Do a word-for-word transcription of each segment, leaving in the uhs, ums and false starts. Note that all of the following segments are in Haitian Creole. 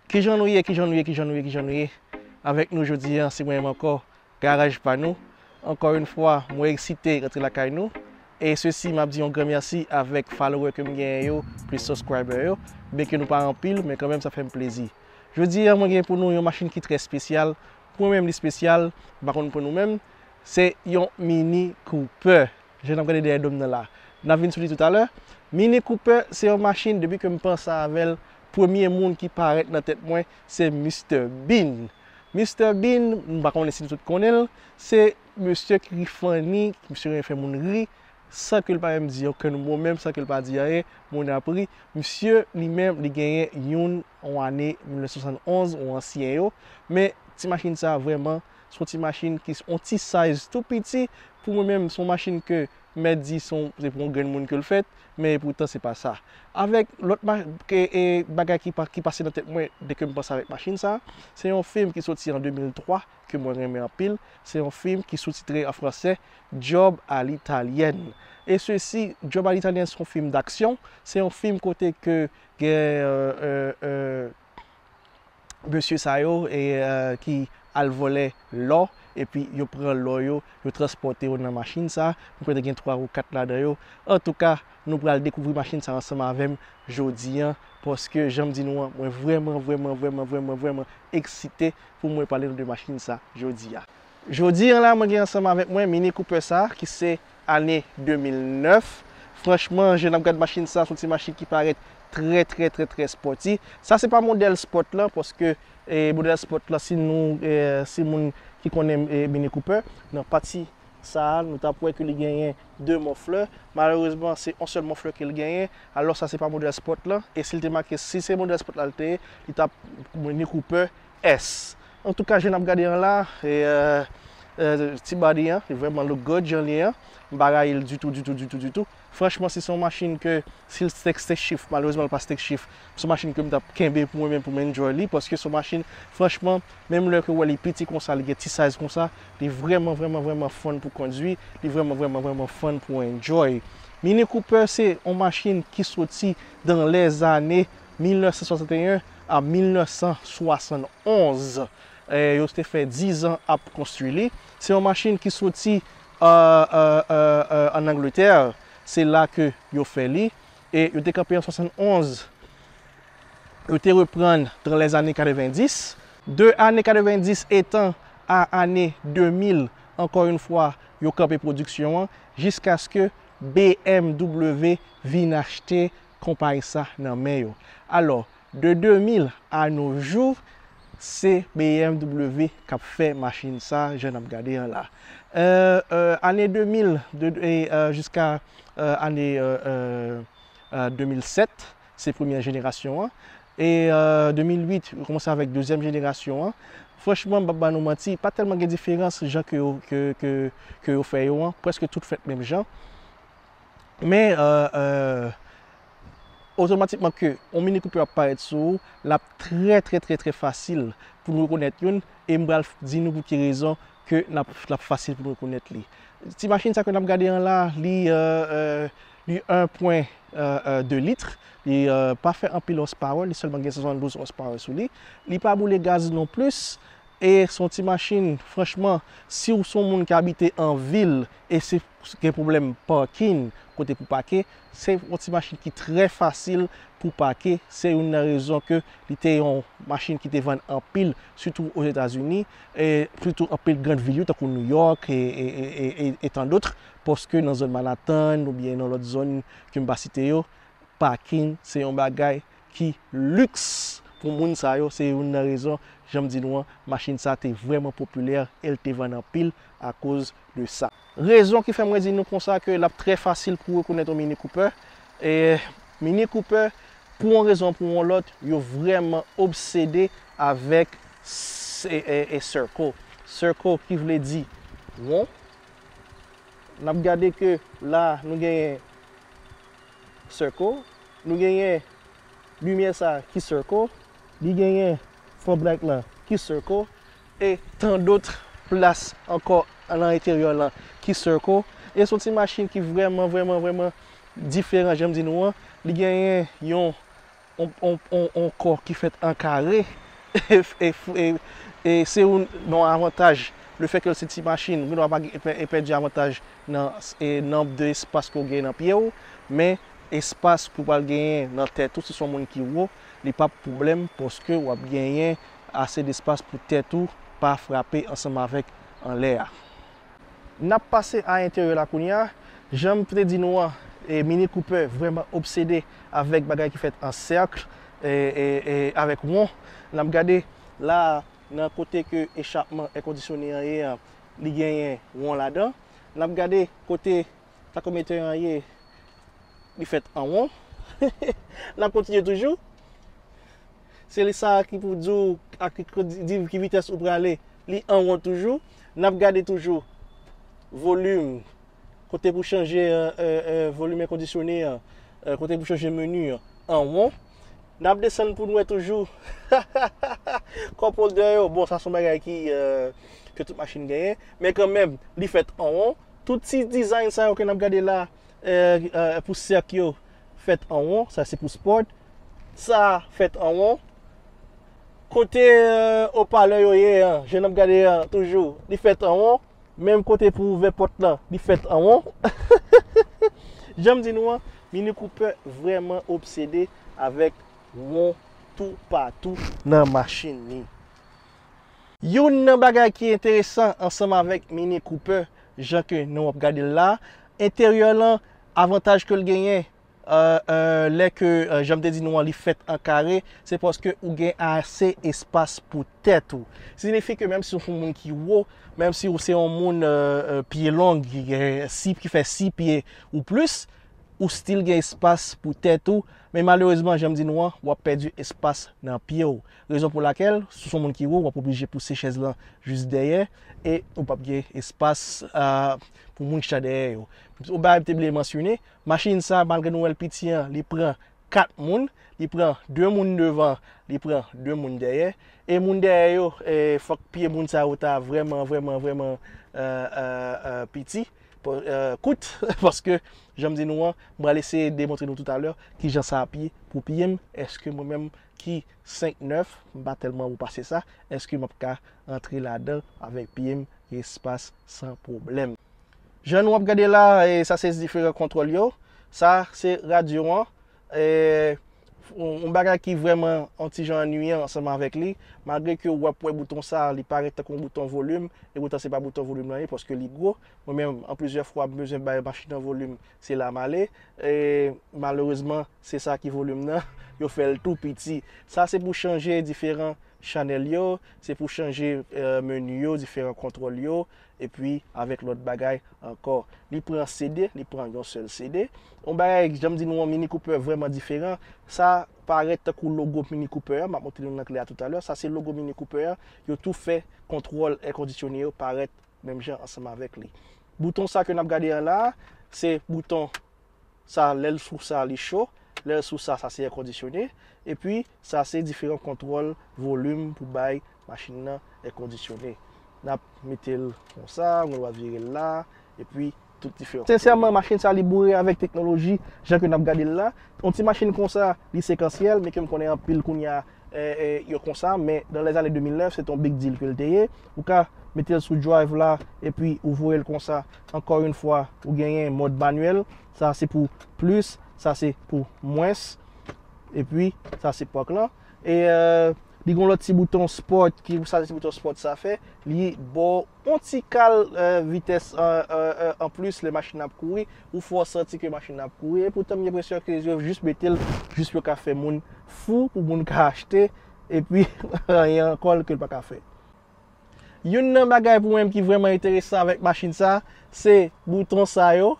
Kijan nou ye, kijan nou ye, kijan nou ye, kijan nou ye? Avèk nou jodi a, se mwen menm ankò, Garaj pa nou. Ankò yon fwa, mwen eksite rantre lakay nou. E sesi, m ap di yon gran mèsi avèk follower ke m genyen yo, plis subscriber yo. Byenke nou pa anpil, men kanmenm sa fè m plezi. Jodi a, mwen gen pou nou yon machin ki trè espesyal. Pou mwen menm, li espesyal, m pa konn pou nou menm. Se yon Mini Cooper. Jan n ap gade dèyè do m nan la. N ap vin sou li toutalè. Mini Cooper, se yon machin, depi ke m panse avè l, premye moun ki parèt nan tèt mwen, se Mister Bean. Mister Bean, m pa konnen si nou tout konnen l, se mesye ki funny, mesye renmen fè moun ri, san ke l pa menm di okenn mo, menm san ke l pa di anyen, moun ap ri. Mesye, li menm, li genyen youn, yon ane mil nèf san swasannonz, yon ansyen yo. Men, ti machin sa, vrèman, se yon ti machin ki, yon ti size tou piti. Pou mwen menm, se yon machin ke m mèt di se yon, se pou yon grenn moun ke l fèt, men epoutan se pa sa. Avèk lòt ma-, ke, e, bagay ki pa, ki pase nan tèt mwen dèke m panse avèk machin sa, se yon fim ki soti an de mil twa ke mwen renmen anpil. Se yon fim ki soustitre an fransè, Job à l'italienne. E sesi, Job à l'italienne, se yon fim d'aksyon. Se yon fim kote ke gen, euh, euh, euh, mesye sa yo, e, euh, ki al vòlè lò, epi yo pran lò yo, yo transpòte yo nan machin sa. Mwen kwè te gen twa ou kat ladan yo. Antouka, nou pral dekouvri machin sa ansanm avè m jodi a, paske jan m di nou an, mwen vrèman, vrèman, vrèman, vrèman, vrèman eksite pou mwen pale nou de machin sa jodi a. Jodi a la, mwen gen ansanm avèk mwen Mini Cooper sa, ki se ane de mil nèf. Franchman, jan n ap gad machin sa, se yon ti machin ki parèt trè, trè, trè, trè spòti. Sa se pa modèl Sport lan, paske, e, modèl Sport lan, si nou, e, si moun ki konnen, e, Mini Cooper, nan pati sa a, nou t ap wè ke li genyen de moflè. Malerezman, se yon sèl moflè ke l genyen. Alò, sa se pa modèl Sport lan. E si l te make, si se modèl Sport la l te ye, li t ap Mini Cooper S. Antouka, jan n ap gade an la, e, euh, euh, ti body an, li vrèman look good, jan li ye an. M pa rayi l ditou, ditou, ditou, ditou. Franchman, si se yon machin ke, si l stick, stick shift, malerezman, l pa stick shift. Se yon machin ke m t ap kenbe pou mwen menm, pou m enjoy li, paske se yon machin, franchman, menm lè ke w wè li piti konsa, li gen ti size konsa, li vrèman, vrèman, vrèman fun pou kondwi, li vrèman, vrèman, vrèman fun pou enjoy. Mini Cooper, se yon machin ki soti dans les années mil nèf san swasanteyen a mil nèf san swasannonz. E, yo te fè diz an ap konstwi li. Se yon machin ki soti, euh, euh, euh, euh, ann Angletè. Se la ke yo fè li. E yo te kanpe an swasannonz. Yo te reprann dans les années quatre-vingt-dix. De ane quatre-vingt-dix etan a ane de mil, ankò yon fwa, yo kanpe pwodiksyon an, jiskaske B M W vin achte konpayi sa nan men yo. Alò, de de mil à nos jours, se B M W k ap fè machin sa, jan n ap gade an la. Euh, euh, ane de mil, de, e, euh, jiska, euh, ane, euh, euh, euh, de mil sèt, se premyè jenerasyon an. E, euh, de mil uit, yo kòmanse avèk dezyèm jenerasyon an. Franchman, m p ap ba nou manti, pa tèlman gen diferans jan ke yo, ke, ke, ke yo fè yo an. Prèske tout fèt menm jan. Men, euh, euh, otomatikman ke yon Mini Cooper ap parèt sou ou, l ap trè, trè, trè, trè fasil pou nou rekonèt youn, e m pral di nou pou ki rezon ke n ap, l ap fasil pou nou rekonèt li. Ti machin sa ke n ap gade an la, li, euh, euh, li en pwen, euh, euh, de lit, li, euh, pa fè anpil horsepower, li sèlman gen swasanndouz horsepower sou li. Li pa boule gaz non plis, e se yon ti machin, franchman, si w se yon moun ki abite an vil, e se gen pwoblèm parking, kote pou pake, se yon ti machin ki trè fasil pou pake. Se youn nan rezon ke li te yon machin ki te vann anpil, sitou Ozetazini, e sitou anpil grann vil yo, tankou New York e, e, e, e, e, e tant d'autres, paske nan zòn Manhattan oubyen nan lòt zòn ke m pa site yo, pakin se yon bagay ki liks pou moun sa yo. Se youn nan rezon, jan m di nou an, machin sa te vrèman popilè e l te vann anpil akoz de sa. Rezon ki fè mwen di nou konsa ke l ap trè fasil pou rekonèt yon Mini Cooper. E Mini Cooper, pou yon rezon ou pou yon lòt, yo vrèman obsede avèk s-, e, e, e circle. Circle ki vle di won. N ap gade ke la, nou genyen circle, nou genyen limyè sa ki circle, li genyen fog light lan ki circle, e tant d'autres plas ankò nan enteryè lan ki circle. E se yon ti machin ki vrèman, vrèman, vrèman diferan, jan m di nou an. Li genyen yon on, on, on, on kò ki fèt an kare, e, e, e, e se yon, yon avantaj. Lefètke l se ti machin, ou gendwa pa gen, pè-, pèdi avantaj nan e, nonb de espas ke w genyen nan pye w, men espas ke w pral genyen nan tèt ou, si se yon moun ki wo, li p ap pwoblèm, paske w ap genyen ase despas pou tèt ou pa frape ansanm avèk anlè a. N ap pase a enteryè la kounye a. Jan m te di nou an, e, Mini Cooper vrèman obsede avèk bagay ki fèt an sèk, e, e, e avèk won. N ap gade la, nan kote ke echapman èkondisyone an ye an, li genyen won ladan. N ap gade kote takometè an ye, li fèt an won. N ap kontinye toujou. Se li sa ki pou di w ak ki, ki, di ki vitès ou prale, li an won toujou. N ap gade toujou volim, kote pou chanje, e, e, e, volim èkondisyone an, e, kote pou chanje meni an, an won. N ap desann pou n wè toujou cup holder yo. Bon, sa se yon bagay ki, e, ke tout machin genyen. Men kanmenm, li fèt an won. Tout ti design sa yo ke n ap gade la, e, e, pou sèk yo, fèt an won. Sa se pou sport. Sa fèt an won. Kote, e, opalè yo ye an, jan n ap gade an toujou, li fèt an won. Menm kote pou ouvè pòt lan, li fèt an won. Jan m di nou an, Mini Cooper vrèman obsede avèk won toupatou nan machin li. Youn nan bagay ki enteresan ansanm avèk Mini Cooper, jan ke nou ap gade l la, enteryè lan, avantaj ke l genyen, e, e, lè ke, e, jan m te di nou an, li fèt an kare, se paske ou gen ase espas pou tèt ou. Siyifi ke menm si w se yon moun ki wo, menm si w se yon moun, e, e, pye long, ki gen sis, ki fè sis pye ou plis, ou still gen espas pou tèt ou, men malerezman, jan m di nou an, w ap pèdi espas nan pye w. Rezon pou lakèl, si w se yon moun ki wo, w ap oblije pouse chèz lan jis dèyè, e ou p ap gen espas, a, pou moun chita dèyè yo. Yon bagay m te bliye mansyone, machin sa, malgre nou wè l piti an, li pran kat moun, li pran de moun devan, li pran de moun dèyè, e moun dèyè yo, e, fòk pye moun sa yo ta vrèman, vrèman, vrèman, e, e, e, piti, pa-, e, kout, paske, jan m di nou an, m pral eseye demontre nou toutalè kijan sa ap ye pou pye m, èske mwen menm ki senk nèf, m pa tèlman wo pase sa, èske m ap ka antre ladan avèk pye m, espas san pwoblèm. Jan nou ap gade la, e, sa se diferan kontwòl yo. Sa se radyo an. E, yon, yon bagay ki vrèman yon ti jan annuyan ansanm avèk li. Malgre ke w ap wè bouton sa, li parèt tankou yon bouton volim, e poutan se pa bouton volim lan ye, paske li gwo. Mwen menm, an plizyè fwa, m bezwen bay machin nan volim, se la m ale. E, malerezman, se sa ki volim nan. Yo fè l tou piti. Sa se pou chanje diferan chanèl yo, se pou chanje, e, meni yo, diferan kontwòl yo, epi avèk lòt bagay ankò. Li pran C D, li pran yon sèl C D. Yon bagay, jan m di nou an, Mini Cooper vrèman diferan. Sa parèt tankou logo Mini Cooper an, m ap montre nou nan klè a toutalè. Sa se logo Mini Cooper an. Yo tou fè kontwòl èkondisyone yo parèt menm jan ansanm avèk li. Bouton sa ke n ap gade an la, se bouton sa, lè l sou sa, li cho. Lè l sou sa, sa se èkondisyone. Epi, sa se diferan kontwòl volim pou bay machin nan èkondisyone. N ap mete l konsa, ou gen dwa vire l la, epi tout diferan kontwòl. Sensèman, machin sa, li boure avèk teknoloji, jan ke n ap gade l la. Yon ti machin konsa, li sekansyèl, men ke m konnen anpil kounye a, e, e, yo konsa, men dans les années deux mille neuf, se te yon big deal ke l te ye. Ou ka mete l sou drive la, epi ou voye l konsa. Ankò yon fwa, ou genyen mòd manyèl. Sa se pou plis, sa se pou mwens, epi sa se park lan. E, e, li gen yon lòt ti bouton sport, ki sa ti bouton sport sa fè, li ba w yon ti kal, e, vitès, e, e, e, anplis lè machin nan ap kouri, ou fè w santi ke machin nan ap kouri, e poutan m gen enpresyon ke yo jis mete l, jis pou yo ka fè moun fou, pou moun ka achte, epi anyen ankò ke l pa ka fè. Youn nan bagay pou mwen ki vrèman enteresan avèk machin sa, se bouton sa yo,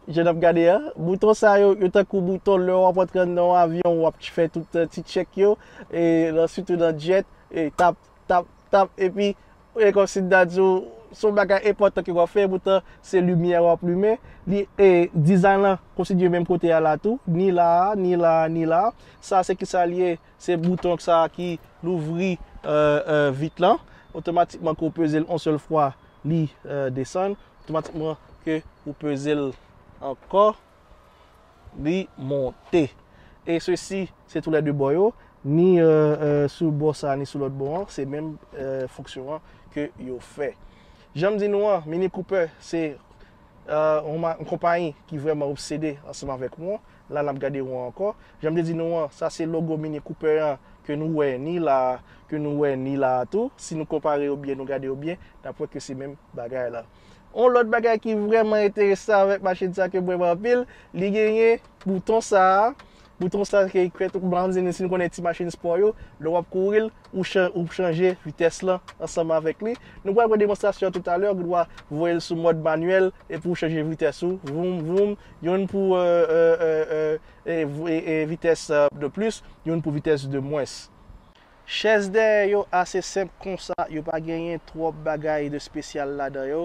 jan n ap gade a. Bouton sa yo, yo tankou bouton lè w ap antre anndan yon avyon, w ap fè tout, e, ti tchèk yo, e, nan, sitou nan djèt, e, tap, tap, tap, epi, e, kòmsi m ta di w, se yon bagay enpòtan ke w ap fè, poutan se limyè w ap limen. Li, e, dizayn lan kontinye menm kote a la tou, ni la a, ni la a, ni la a. Sa, se kisa l ye? Se bouton sa ki louvri, e, e, vit lan. Otomatikman, ke w peze l yon sèl fwa, li, e, desann. Otomatikman, ke ou peze l ankò, li monte. E sesi, se tou lè de bò yo, ni, euh, euh, sou bò sa, ni sou lòt bò an, se menm, euh, fonksyon an ke yo fè. Jan m di nou an, Mini Cooper, se, euh, yon ma-, yon konpayi ki vrèman obsede ansanm avèk won. La, n ap gade won an ankò. Jan m te di nou an, sa se logo Mini Cooper an ke nou wè ni la, ke nou wè ni la a tou. Si nou konpare yo byen, nou gade yo byen, n ap wè ke se menm bagay la. Yon lòt bagay ki vrèman enteresan avèk machin sa ke m renmen anpil, li genyen bouton sa a. Bouton sa a ki fè tout, m pa konn si nou konnen ti machin spò yo, lè w ap kouri l, ou chan-, ou chanje vitès lan ansanm avèk li. Nou pral pran demonstrasyon toutalè, ou gen dwa voye l sou mòd manyèl, epi ou chanje vitès ou, voum, voum, youn pou, euh, euh, euh, euh, e, e, e vitès, euh, de plis, youn pou vitès de mwens. Chèz dèyè yo ase senp konsa, yo pa genyen twòp bagay de espesyal ladan yo.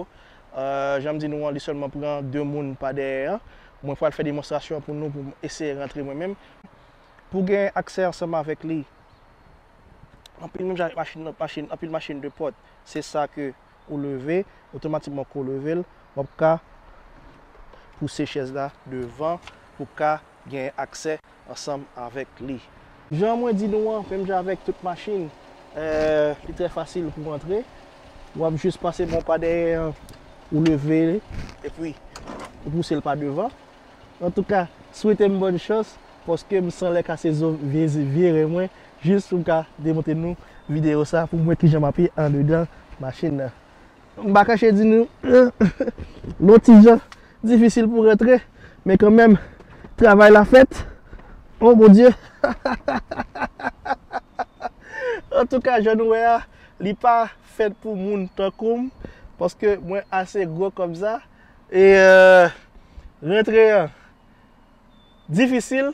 Euh, jan m di nou an, li sèlman pran de moun pa dèyè an. Mwen pral fè demonstrasyon pou nou, pou m eseye rantre mwen menm. Pou gen aksè ansanm avèk li, anpil menm jan avèk machin, machin, anpil machin de pòt, se sa ke ou leve, otomatikman ke w leve l, w ap ka pouse chèz la devan pou ka gen aksè ansanm avèk li. Jan mwen di nou an, menm jan avèk tout machin, euh, li trè fasil pou antre. W ap jis pase men w pa dèyè an, ou leve li, epi ou pouse l pa devan. Antouka, swete m bòn chans, paske m sanlè kase zo vye, vye ren mwen, jis pou m ka demontre nou videyo sa, pou m wè kijan m ape andedan machin nan. M pa kache di nou, l on ti jan difisil pou rantre, men kanmenm, travay la fèt. Oh mon Dieu! Antouka, jan nou wè a, li pa fèt pou moun tankou m, paske mwen ase gwo kòm sa, e, euh, rantre an difisil,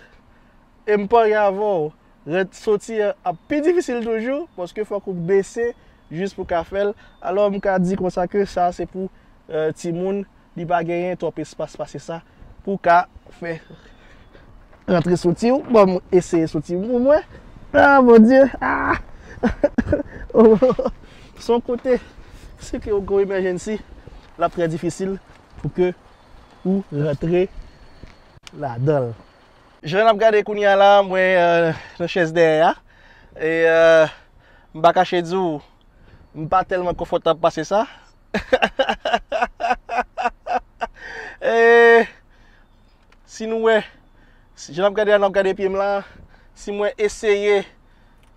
e m parye avè w, rant soti an ap pi difisil toujou, paske fòk ou bese jis pou ka fè l. Alò, m ka di konsa ke sa se pou, euh, timoun, li pa genyen twòp espas pase sa pou ka fè rantre soti w. Bon, m eseye soti pou mwen. Ah, mon Dieu! Ah! Oh, se yon kote, si ke w gen yon emergency, l ap trè difisil pou ke ou rantre ladan l. Jan n ap gade kounye a la, mwen, euh, nan chèz dèyè a. E, euh, m pa kache di w, m pa tèlman konfòtab pase sa. E, si nou wè, si jan n ap gade a, n ap gade pye m la, si mwen eseye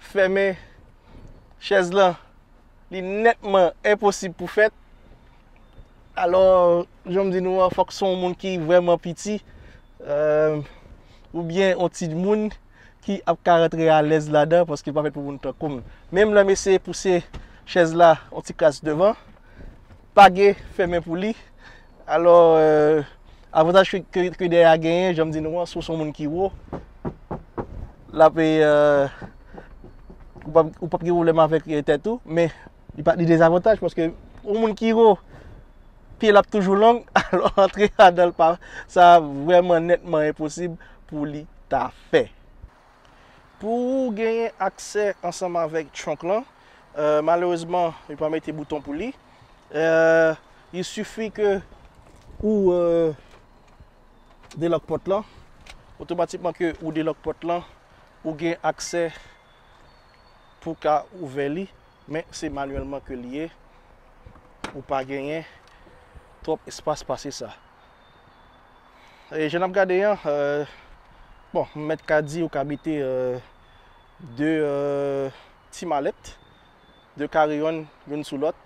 fèmen chèz lan, li nètman enposib pou fèt. Alò, jan m di nou an, fòk se yon moun ki vrèman piti, euh, oubyen yon timoun ki ap ka rantre alèz ladan, paske l pa fèt pou moun tankou m. Menm lè m eseye pouse chèz la yon ti kras devan, pa gen fèmen pou li. Alò, euh, avantaj ke, ke, ke dèyè a genyen, jan m di nou an, si w se yon moun ki wo, l ap, euh, ou p ap, ou p ap gen pwoblèm avèk, euh, tèt ou, men li pa, li dezavantaj, paske yon moun ki wo, pye l ap toujou long, alò antre ladan l pa, sa vrèman nètman enposib pou li ta fè. Pou ou genyen aksè ansanm avèk trunk lan, euh, malerezman, yo pa mete bouton pou li. Euh, il suffit ke ou, euh, delòk pòt lan, otomatikman ke ou delòk pòt lan, ou gen aksè pou ka ouvè li, men se manyèlman ke li ye, ou pa genyen twòp espas pase sa. E jan n ap gade an, euh, bon, m mèt ka di ou ka mete, euh, de, euh, ti malèt, de kariyonn youn sou lòt,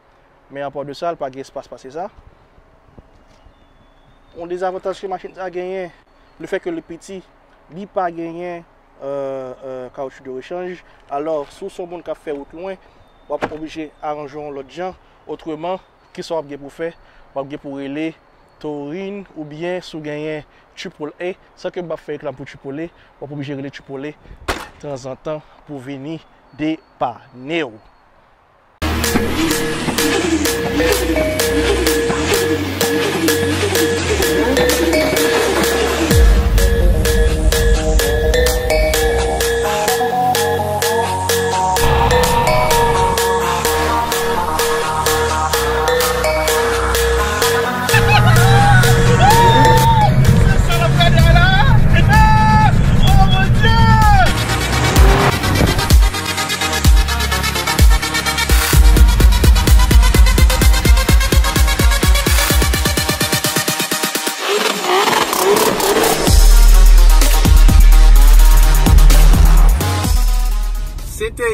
men apa de sa, l pa gen espas pase sa. Yon dezavantaj ke machin sa genyen, lefètke li piti, li pa genyen, euh, euh, kawoutchou de rechanj. Alò, si w se yon moun k ap fè wout lwen, w ap oblije aranje yon lòt jan. Otreman, kisa w ap gen pou fè? W ap gen pou rele Torin oubyen si w genyen Triple A, san ke m p ap fè reklam pou Triple A, w ap oblije rele Triple A tanzantan pou vini depane w.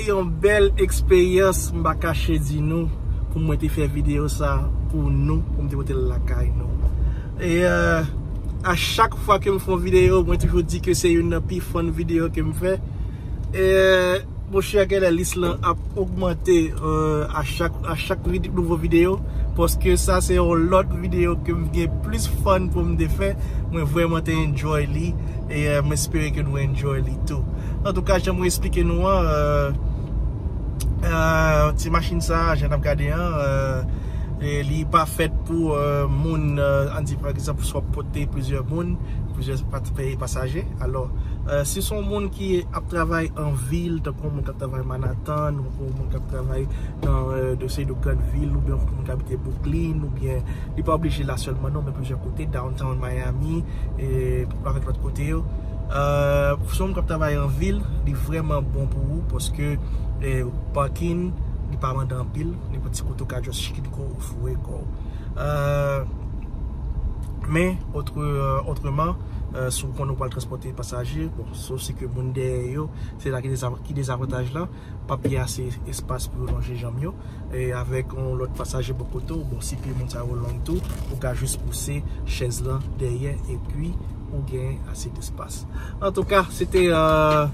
Se yon bèl eksperyans, m pa kache di nou, pou mwen te fè videyo sa pou nou, pou m te pote l lakay nou. E euh, a chak fwa ke m fè yon videyo, mwen toujou di ke se youn nan pi fun videyo ke m fè. E monchè, genlè lis lan ap ogmante euh, a chak, a chak vide- nouvo videyo, paske sa se yon lòt videyo ke m gen plis fun pou m te fè. Mwen vrèman te enjoy li, e euh, m espere ke nou enjoy li tou. Antouka, jan mwen eksplike nou an, euh, euh, ti machin sa, jan n ap gade an, euh, e li pa fèt pou euh, moun, euh, ann di pa egzanp, si w ap pote plizyè moun, plizyè pa- pe- pasaje. Alò, euh, si se yon moun ki ap travay an vil, tankou yon moun k ap travay Manhattan, ou yon moun k ap travay nan euh, de seri de grann vil, oubyen yon moun k abite Brooklyn, oubyen li pa oblije la sèlman non, men plizyè kote, downtown Miami, e avèk lòt kote yo. Euh, si yon moun k ap travay an vil, li vrèman bon pou ou, paske eh, parking, li pa mande anpil, nenpòt ti kote ou ka just chikin kò ou, foure kò ou. Euh, men, otre, euh, otreman, euh, si w konnen ou pral transpòte pasaje, bon, sof si ke moun dèyè yo, se la ki deza- ki dezavantaj la, p ap gen ase espas pou yo lonje janm yo. E avèk yon lòt pasaje bò kote w, bon, si pye moun sa yo long tou, ou ka jis pouse chèz lan dèyè epi ou gen ase despas. Antouka, se te euh,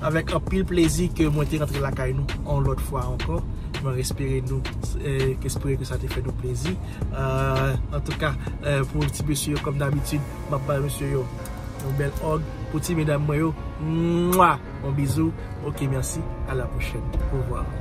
avèk anpil plezi ke mwen te rantre lakay nou yon lòt fwa ankò. Mwen espere nou, euh, espere ke sa te fè nou plezi. Euh, antouka, euh, pou ti mesye yo, kòm dabitid, m ap bay mesye yo yon bèl hug. Pou ti medam mwen yo, mwa, yon bizou. Ok, mèsi. A la pwochèn. Au revoir.